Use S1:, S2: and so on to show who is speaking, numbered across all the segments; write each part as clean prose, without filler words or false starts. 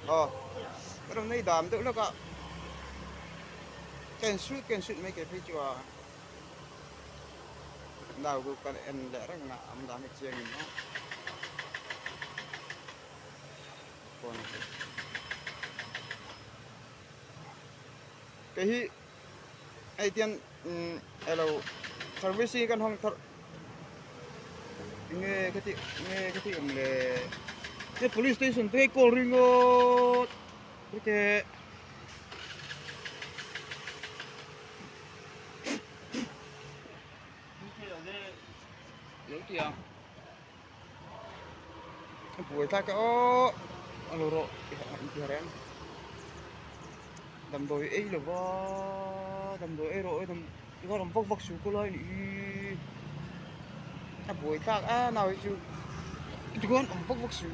S1: Aw ka rawn nei dan deuh lawk a ka in suit ka in suit mai ke phei chu a nau chu ka en leh reng a awm dan hi chiang in aw phone chu kei hi hei tian umm elo servicing kan hawng thar enge ka tih enge ka tih awm le he police station te hi call ringawt hete lo ti ang a buai thlak a aw a lo rawh inti har em damdawi ei lova damdawi ei rawh i rawn vak vak suh kawlai anih hi a buai thlak a nau hi chu tikhuan awm vak vak suh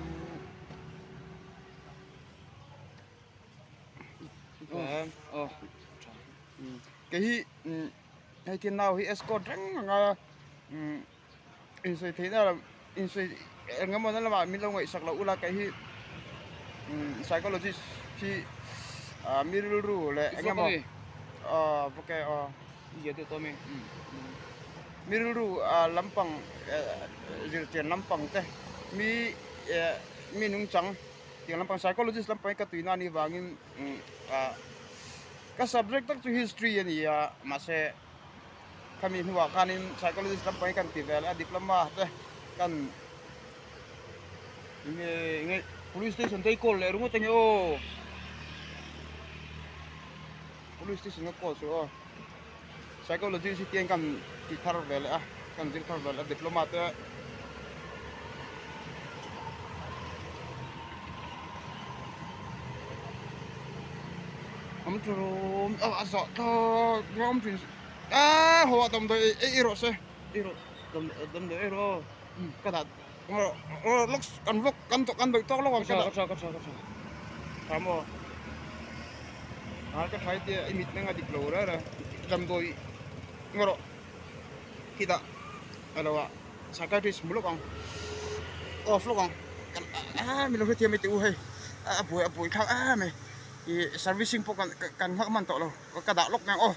S1: kei hi hei khi nau hi escort reng ang a insawi theihna lam insawi eng emaw na lamah min lo ngaihsak loh ula kei hi psychologist hi ah mi rilru leh eng emaw aw ok aw mi rilru ah lampang zirchian lampang te mi eh mi nungchang tiang lampang psychologist lampang hi ka tuina anih vangin ah ka subject tak chu history a ni a mahse. Khami hnuah khanin psychologist lampang hi kan ti ve leh a diploma te kan nge nge police station te hi call leh ringawt enge aw police station ka call chu aw psychologist hi tiang kan ti thar ve leh a kan zir thar ve leh a diploma te awm ṭawm a a zawh thlawk rawm ṭhin a haw ah damdawi ei ei rawh se
S2: ei rawh damdawi ei rawh aw
S1: ka dah lawk kan vawk kan kan dawih tawk lawk ang ka dah
S2: ka ṭha ka ṭha ka ṭha
S1: ṭha maw a ka ṭha tia i mit nanga dik lo reng reng damdawi ngaw rawh khi dah alo ah psychiatrist hmu lawk ang off lawk ang kan a min lo hrethiam mai teh u hei a buai a buai thlak em mai ih servicing pawh kan kan nghak hman tawh lo ka dah lawk mai ang aw.